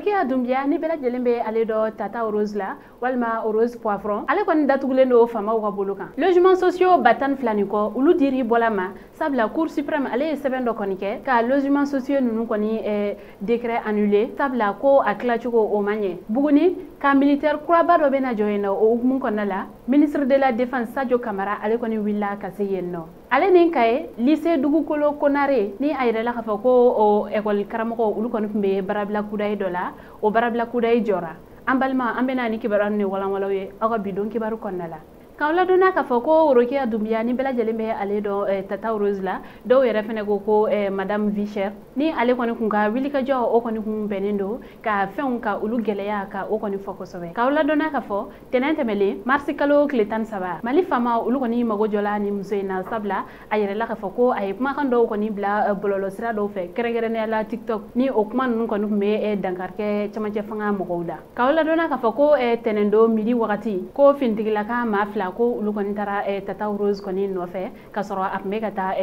Rokia Doumbia ni bɛɛ lajɛlen bɛ ale dɔ Tata Rose la walima Rose Poivron, ale kɔni datugulen don faamaw ka bolo kan. Logements sociaux 12 ni kɔ olu diri bɔla ma, sabula Cour suprême ale ye sɛbɛn dɔ kɔni kɛ ka logements sociaux ninnu kɔni décret annulé, sabula ko a tilacogo o man ɲɛ. Buguni ka militaire kuraba dɔ bɛna jɔ yen nɔ, o hukumu kɔnɔna la ministre de la défense Sadio Camara ale kɔni wulila ka se yen nɔ. Ale ni Kaye lycée Dugukolo Konare ni a yɛrɛ la k'a fɔ ko o école karamɔgɔ olu kɔni tun bɛ baarabila kudayi dɔ la, o baarabila kudayi jɔra. An balima, an bɛna ni kibaruya ninnu walanwalanw ye aw ka bi don kibaru kɔnɔna la. K'aw ladɔnniya k'a fɔ ko Rokia Doumbia ni bɛɛ lajɛlen bɛ ale dɔn Tata Rose la, dɔw yɛrɛ fɛnɛ ko ko Madame Vichère, ni ale kɔni kun ka wulikajɔ o kɔni kun bɛnnen don ka fɛnw ka olu gɛlɛya ka o kɔni fɔ kosɛbɛ. K'aw ladɔnniya k'a fɔ tɛnɛn tɛmɛlen marisi kalo tile 13, Mali faama olu kɔni mago jɔla ni muso in na, sabula a yɛrɛ la k'a fɔ ko a ye kumakan dɔw kɔni bila bɔlɔlɔsira dɔw fɛ, kɛrɛnkɛrɛnnenya la TikTok, ni o kuma ninnu kɔni tun bɛ dankari kɛ cɛmancɛ fanga mɔgɔw la. K'aw ladɔnniya k'a fɔ ko tɛnɛn don midi wagati, ko finitigilaka maa 2 ko olu kɔni taara Tata Rose kɔni nɔfɛ k'a sɔrɔ a tun bɛ ka taa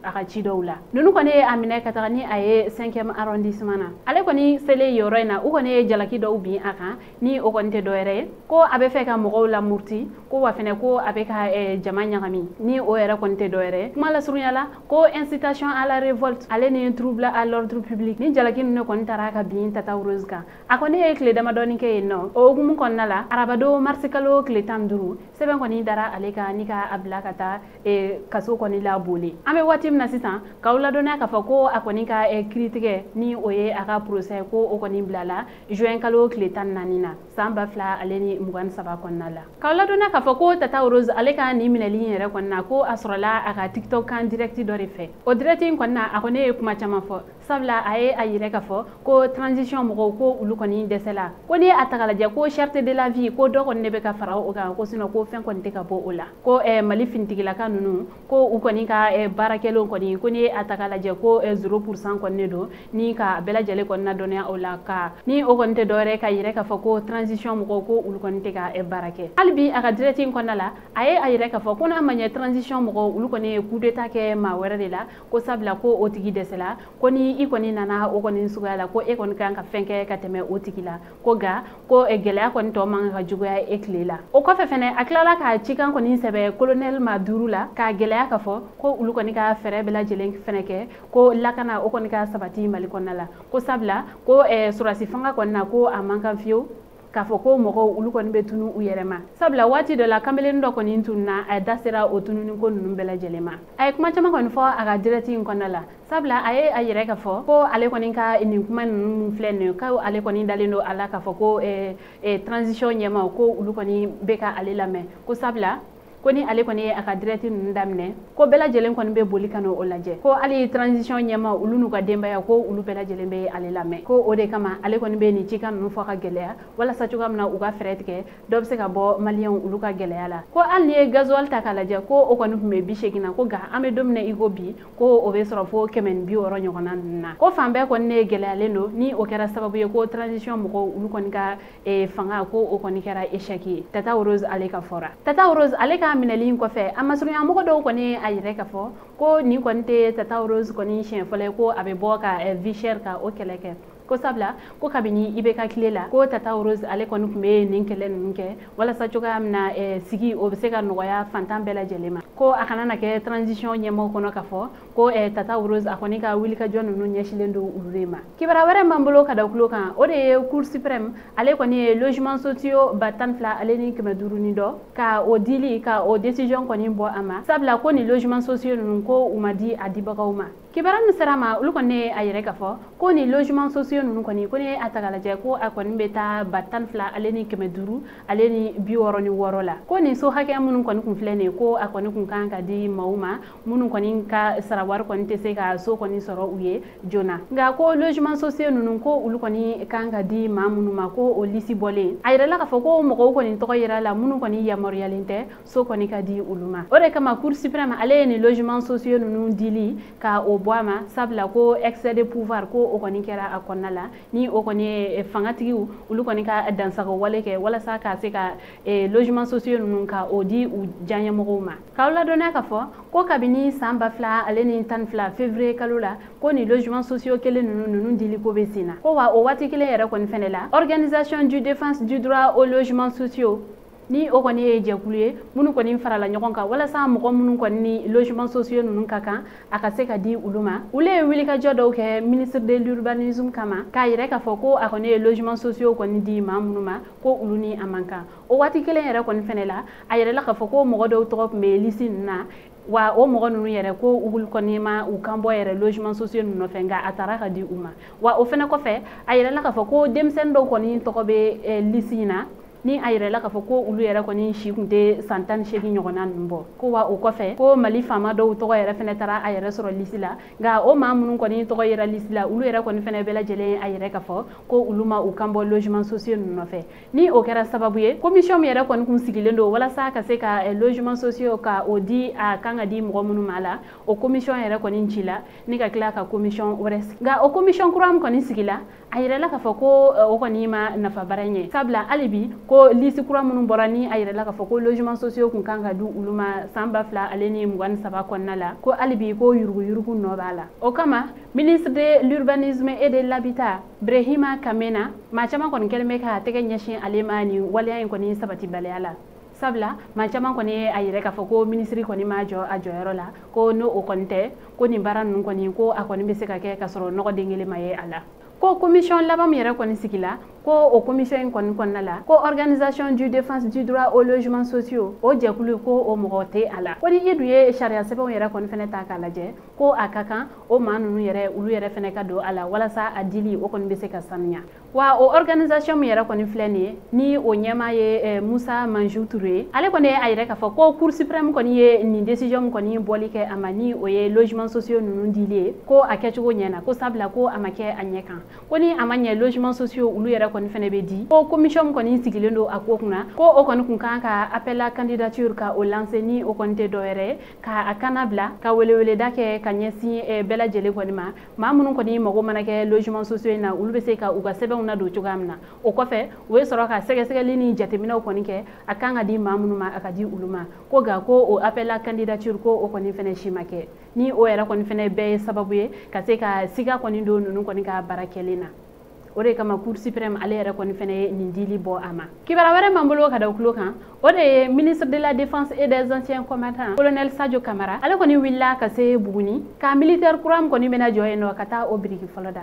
a ka ci dɔw la. Ninnu kɔni ye a minɛ ka taga ni a ye 5e arrondissement na. Ale kɔni selen yɔrɔ in na, u kɔni ye jalaki dɔw bin a kan, ni o kɔni tɛ dɔwɛrɛ ye ko a bɛ fɛ ka mɔgɔw lamurti, ko wa fɛnɛ ko a bɛ ka jama ɲagami, ni o yɛrɛ kɔni tɛ dɔwɛrɛ ye. Kuma lasurunya la ko incitation à la révolte ale ni trouble à l'ordre public, ni jalaki ninnu kɔni taara ka bin Tata Rose kan. A kɔni ye tile damadɔni kɛ yen nɔ. O hukumu kɔnɔna la, arabadon marisi kalo tile 15, sɛbɛn kɔni dara ale kan ni ka a bila ka taa kaso kɔni la boli. An bɛ waati min na sisan, k'aw ladɔnniya k'a fɔ ko a kɔni ka kiiritigɛ ni o ye a ka procès ko o kɔni bilala juin kalo tile 14 na san 2023 kɔnɔna la. K'aw ladɔnniya k'a fɔ ko Tata Rose ale ka nin minɛli in yɛrɛ kɔni na, ko a sɔrɔla a ka TikTok kan direct dɔ de fɛ. O direct in kɔni na, a kɔni ye kuma caman fɔ, sabula a ye a yɛrɛ k'a fɔ ko transition mɔgɔw ko olu kɔni dɛsɛla, ko n'i ye a ta k'a lajɛ ko cherté de la vie ko dɔ kɔni de bɛ ka fara o kan, ko sinon ko fɛn kɔni tɛ ka bɔ o la, ko Mali finitigilaka ninnu ko u kɔni ka baarakɛlenw kɔni ko n'i ye a ta k'a lajɛ ko 0% kɔni de don, ni ka bɛɛ lajɛlen kɔni ladɔnniya o la, ka ni o kɔni tɛ dɔwɛrɛ ka yɛrɛ k'a fɔ ko transition mɔgɔw ko olu kɔni tɛ ka baara kɛ. Hali bi a ka direct in kɔnɔna la, a ye a yɛrɛ k'a fɔ ko n'a ma ɲɛ transition mɔgɔw olu kɔni ye coup d'état kɛ maa wɛrɛ de la, ko sabula ko o tigi dɛsɛla, ko ni i kɔni nana o kɔni suguya la ko e kɔni kan ka fɛn kɛ ka tɛmɛ o tigi la, ko nka ko gɛlɛya kɔni tɔ man kan ka juguya e tile la. O kɔfɛ fɛnɛ a tilala ka cikan kɔni sɛbɛn colonel ma 5 la k'a gɛlɛya k'a fɔ ko olu kɔni ka fɛɛrɛ bɛɛ lajɛlen fɛnɛ kɛ ko lakana o kɔni ka sabati Mali kɔnɔna la, ko sabula ko sɔrɔdasi fanga kɔni na ko a man kan fiyewu k'a fɔ ko mɔgɔw olu kɔni bɛ tunu u yɛrɛ ma, sabula waati dɔ la kamalen dɔ kɔni tununa, a da sera o tununi ko ninnu bɛɛ lajɛlen ma. A ye kuma caman kɔni fɔ a ka direct in kɔnɔna la, sabula a ye a yɛrɛ k'a fɔ ko ale kɔni ka nin kuma ninnu mun filɛ nin ye, ko ale kɔni dalen don a la k'a fɔ ko transition ɲɛmaaw ko olu kɔni bɛ ka ale lamɛn, ko sabula ko ni ale kɔni ye a ka direct ninnu daminɛ ko bɛɛ lajɛlen kɔni bɛ boli ka n'o lajɛ, ko hali transition ɲɛmaaw olu n'u ka denbaya ko olu bɛɛ lajɛlen bɛ ale lamɛn, ko o de kama ale kɔni bɛ nin cikan ninnu fɔ ka gɛlɛya walasa cogoya min na u ka fɛɛrɛ tigɛ dɔ bɛ se ka bɔ maliyɛnw olu ka gɛlɛya la. Ko hali n'i ye gasoil ta k'a lajɛ ko o kɔni tun bɛ 80 na, ko nka an bɛ don min na i ko bi ko o bɛ sɔrɔ fo 160 ɲɔgɔnna ninnu na, ko fan bɛɛ kɔni ne gɛlɛyalen don, ni o kɛra sababu ye ko transition mɔgɔw olu kɔni ka fanga ko o kɔni kɛra échec ye. Tata Rose ale ka fɔra. Tata Rose ale ka minɛli in kɔfɛ, a masurunya mɔgɔ dɔw kɔni a yɛrɛ k'a fɔ ko nin kɔni tɛ Tata Rose kɔni siɲɛ fɔlɔ ye ko a bɛ bɔ ka vie chère ka o kɛlɛ kɛ, ko sabula ko kabini IBK tile la ko Tata Rose ale kɔni tun bɛ nin kɛlɛ ninnu kɛ walasa cogoya min na sigi o bɛ se ka nɔgɔya fantan bɛɛ lajɛlen ma, ko a kana na kɛ transition ɲɛmɔgɔ kɔnɔ k'a fɔ ko Tata Rose a kɔni ka wulikajɔ ninnu ɲɛsinnen don olu de ma. Kibaruya wɛrɛ m'an bolo ka da kulo kan, o de ye Cour suprême ale kɔni ye logements sociaux 12,500 ni dɔ ka o dili ka o décision kɔni bɔ a ma, sabula ko nin logements sociaux ninnu ko u ma di a dibagaw ma. Kibaruya min sera ma, olu kɔni ye a yɛrɛ k'a fɔ ko nin logements sociaux ninnu kɔni ko ni a ta k'a lajɛ ko a kɔni bɛ taa 12,566 la, ko nin so hakɛya minnu kɔni kun filɛ nin ye ko a kɔni kun kan ka di maaw ma minnu kɔni ka sara wari kɔni tɛ se ka so kɔni sɔrɔ u ye joona, nka ko logements sociaux ninnu ko olu kɔni kan ka di maa minnu ma ko o lisi bɔlen a yɛrɛ la k'a fɔ ko mɔgɔw kɔni tɔgɔ yera la minnu kɔni yamaruyalen tɛ so kɔni ka di olu ma. O de kama Cour suprême ale ye nin logements sociaux ninnu dili ka o bɔ a ma, sabula ko excès de pouvoir ko o kɔni kɛra a kɔnɔna la, ni o kɔni ye fangatigiw olu kɔni ka dansago wale kɛ walasa ka se ka logement sociaux ninnu ka o di u diyaɲɛmɔgɔw ma. K'aw ladɔnniya k'a fɔ ko kabini san 2012 février kalo la, ko ni logement sociaux kelen ninnu dili ko bɛ sen na. Ko wa o waati kelen yɛrɛ kɔni fɛnɛ la, organisation du défense du droit aux logements sociaux, ni o kɔni ye jɛkulu ye minnu kɔni farala ɲɔgɔn kan walasa mɔgɔ minnu kɔni ni logement sociaux ninnu ka kan a ka se ka di olu ma, olu ye wulikajɔ dɔw kɛ ministre de l'urbanisme kama k'a yɛrɛ k'a fɔ ko a kɔni ye logement sociaux kɔni di maa minnu ma, ko olu ni a man kan. O waati kelen yɛrɛ kɔni fɛnɛ la, a yɛrɛ la k'a fɔ ko mɔgɔ dɔw tɔgɔ tun bɛ liste ninnu na, wa o mɔgɔ ninnu yɛrɛ ko olu kɔni ma u kan bɔ yɛrɛ logement sociaux ninnu nɔfɛ, nka a taara ka di u ma. Wa o fɛnɛ kɔfɛ, a yɛrɛ la k'a fɔ ko denmisɛnnin dɔw kɔni tɔgɔ bɛ liste in na, ni a yɛrɛ la k'a fɔ ko olu yɛrɛ kɔni si tun tɛ san 18 ɲɔgɔnna ninnu bɔ. Ko wa o kɔfɛ ko Mali faama dɔw tɔgɔ yɛrɛ fɛnɛ taara a yɛrɛ sɔrɔ lisi la, nka o maa minnu kɔni tɔgɔ yɛrɛ lisi la, olu yɛrɛ kɔni fɛnɛ bɛɛ lajɛlen a yɛrɛ k'a fɔ ko olu ma u kan bɔ logement sociaux ninnu nɔfɛ. Ni o kɛra sababu ye, commission min yɛrɛ kɔni kun sigilen don walasa ka se ka logement sociaux ka o di a kan ka di mɔgɔ minnu ma la, o commission yɛrɛ kɔni ci la ni ka tila ka commission wɛrɛ sigi. Nka o commission kura min kɔni sigila, a yɛrɛ la k'a fɔ ko o kɔni ma nafa baara ɲɛ, sabula hali bi ko liste kura minnu bɔra ni a yɛrɛ la k'a fɔ ko logement sociaux kun kan ka di olu ma san 2023 kɔnɔna la, ko hali bi ko yuruguyurugu nɔ b'a la. O kama ministre de l'urbanisme et de l'habitat Brehima Kamena, maa caman kɔni kɛlen bɛ k'a tɛgɛ ɲɛsin ale ma nin waleya in kɔni sabatibaliya la, sabula maa caman kɔni ye a yɛrɛ k'a fɔ ko minisiri kɔni ma jɔ a jɔyɔrɔ la, ko n'o o kɔni tɛ, ko nin baara ninnu kɔni ko a kɔni bɛ se ka kɛ k'a sɔrɔ nɔgɔ den kelen ma ye a la. Ko commission laban min yɛrɛ kɔni sigila, ko o commission in kɔni kɔnɔna la, ko organisation du défense du droit aux logements sociaux o jɛkulu ko o mɔgɔ tɛ a la. Ko ni i dun ye sariya sɛbɛnw yɛrɛ kɔni fɛnɛ ta k'a lajɛ, ko a ka kan o maa ninnu yɛrɛ olu yɛrɛ fɛnɛ ka don a la walasa a dili o kɔni bɛ se ka sanuya. Wa o organisation min yɛrɛ kɔni filɛ nin ye, ni o ɲɛmaa ye Musa Manju Ture ye, ale kɔni ye a yɛrɛ k'a fɔ ko Cour suprême kɔni ye nin décision min kɔni bɔli kɛ a ma, ni o ye logement sociaux ninnu dili ye, ko a kɛcogo ɲɛna, ko sabula ko a ma kɛ a ɲɛ kan, ko ni a ma ɲɛ logement sociaux olu yɛrɛ kɔni fɛnɛ bɛ di. Ko commission min kɔni sigilen don a ko kunna, ko o kɔni kun kan ka appel à candidature ka o lancer, ni o kɔni tɛ dɔwɛrɛ ye ka a kana bila ka weleweleda kɛ ka ɲɛsin bɛɛ lajɛlen kɔni ma, maa minnu kɔni mago mana kɛ logement sociaux in na, olu bɛ se ka u ka sɛbɛnw na don cogoya min na. O kɔfɛ u bɛ sɔrɔ ka sɛgɛsɛgɛli ni jateminɛw kɔni kɛ, a kan ka di maa minnu ma a ka di olu ma. Ko nka ko o appel à candidature ko o kɔni fɛnɛ si ma kɛ, ni o yɛrɛ kɔni fɛnɛ bɛɛ ye sababu ye ka se ka siga kɔni don ninnu kɔni ka baara kɛlen na. O de kama Cour suprême ale yɛrɛ kɔni fɛnɛ ye nin dili bɔ a ma. Kibaruya wɛrɛ m'an bolo ka da o tulo kan, o de ye ministre de la défense et des anciens combattants colonel Sadio Camara, ale kɔni wulila ka se Buguni ka militaire kura min kɔni bɛna jɔ yen nɔ ka taa o biriki fɔlɔ da.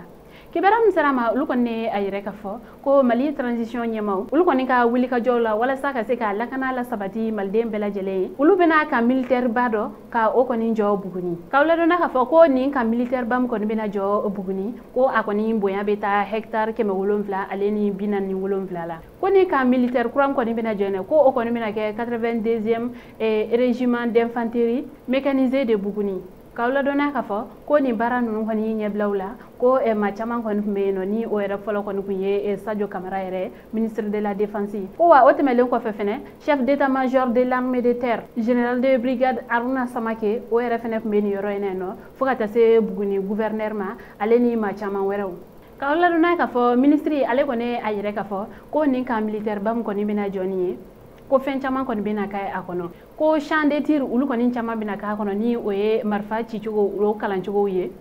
Kibaruya min sera ma, olu kɔni ye a yɛrɛ k'a fɔ ko Mali transition ɲɛmaw olu kɔni ka wulikajɔw la walasa ka se ka lakana la sabati maliden bɛɛ lajɛlen ye, olu bɛna ka militaire ba dɔ ka o kɔni jɔ Buguni. K'aw ladɔnna k'a fɔ ko nin ka militaire ba min kɔni bɛna jɔ Buguni, ko a kɔni bonya bɛ taa hectare 747 la. Ko ni ka militaire kura min kɔni bɛna jɔ yen, ko o kɔni bɛna kɛ 82e régiment d'infanterie mécanisé de Buguni. K'aw ladɔnniya k'a fɔ ko nin baara ninnu kɔni ɲɛbilaw la, ko maa caman kɔni tun bɛ yen nɔ, ni o yɛrɛ fɔlɔ kɔni tun ye Sadio Camara yɛrɛ ministre de la défense. Ko wa o tɛmɛnen kɔfɛ fɛnɛ, chef d'état-major de l'armée de terre général de brigade Haruna Samake, o yɛrɛ fɛnɛ tun bɛ nin yɔrɔ in na yen nɔ, fo ka taa se Buguni gouverneur ma, ale ni maa caman wɛrɛw. K'aw ladɔnniya k'a fɔ ministre ale kɔni a yɛrɛ k'a fɔ ko nin ka militaire ba min kɔni bɛna jɔ nin ye, ko fɛn caman kɔni bɛna kɛ a kɔnɔ, ko champ de tir olu kɔni caman bɛna k'a kɔnɔ, ni o ye marifa cicogo o kalancogow ye,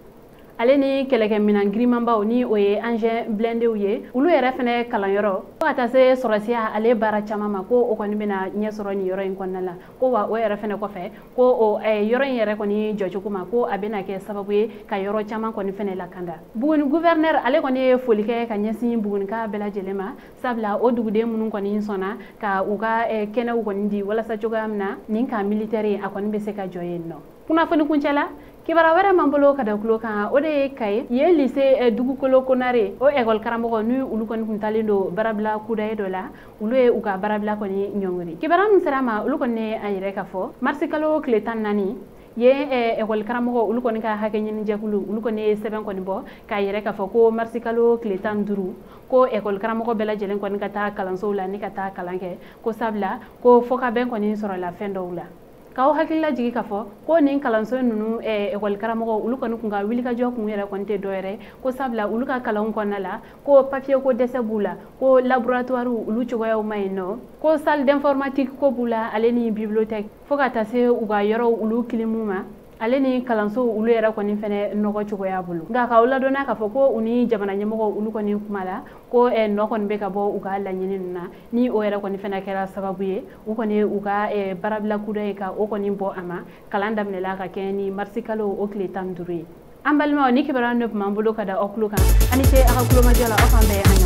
ale ni kɛlɛkɛminɛn girimanbaw ni o ye engin blindéw ye, olu yɛrɛ fɛnɛ kalanyɔrɔ, fo ka taa se sɔrɔsiya ale baara caman ma, ko o kɔni bɛna ɲɛ sɔrɔ nin yɔrɔ in kɔnɔna la. Ko wa o yɛrɛ fɛnɛ kɔfɛ, ko o yɔrɔ in yɛrɛ kɔni jɔcogo ma, ko a bɛna kɛ sababu ye ka yɔrɔ caman kɔni fɛnɛ lakanda. Buguni gouverneur ale kɔni ye foli kɛ ka ɲɛsin Bugunika bɛɛ lajɛlen ma, sabula o duguden minnu kɔni sɔnna ka u ka kɛnɛw kɔni di walasa cogoya min na nin ka militaire a kɔni bɛ se ka jɔ yen nɔ. Kunnafoni kuncɛ la, kibaruya wɛrɛ m'an bolo ka da tulo kan, o de ye Kaye yen lycée Dugukolo Konare o école karamɔgɔ ni olu kɔni kun talen don baarabila kudaye dɔ la, olu ye u ka baarabila kɔni ɲɔngiri. Kibaruya min sera ma, olu kɔni ye a yɛrɛ k'a fɔ marisi kalo tile 14 yen école karamɔgɔ olu kɔni ka hakɛ ɲini jɛkulu olu kɔni ye sɛbɛn kɔni bɔ k'a yɛrɛ k'a fɔ ko marisi kalo tile 15 ko école karamɔgɔ bɛɛ lajɛlen kɔni ka taa kalansow la ni ka taa kalan kɛ, ko sabula ko fɔkabɛn kɔni sɔrɔla fɛn dɔw la. K'aw hakili lajigi k'a fɔ ko nin kalanso ninnu ekɔli karamɔgɔ olu kɔni kun ka wulikajɔ kun yɛrɛ kɔni tɛ dɔwɛrɛ ko sabula olu ka kalanw kɔnɔna la ko papier ko dɛsɛ b'u la, ko laboratoire olu cogoyaw ma ɲi nɔ, ko salle d'informatique ko b'u la, ale ni bibliothèque, fo ka taa se u ka yɔrɔw olu kilimu ma, ale ni kalanso olu yɛrɛ kɔni fɛnɛ nɔgɔ cogoya bolo. Nka k'aw ladɔnniya k'a fɔ ko u ni jamana ɲɛmɔgɔw olu kɔni kuma la ko nɔ kɔni bɛ ka bɔ u ka laɲini ninnu na, ni o yɛrɛ kɔni fɛnɛ kɛra sababu ye u kɔni u ka baarabila kuda ye ka o kɔni bɔ a ma. Kalan daminɛla ka kɛ ni marisi kalo o tile 15 ye. An balimaw, ni kibaruya de tun b'an bolo ka da aw tulo kan, ani ce aw ka kulomajɔ la. Aw k'an bɛn an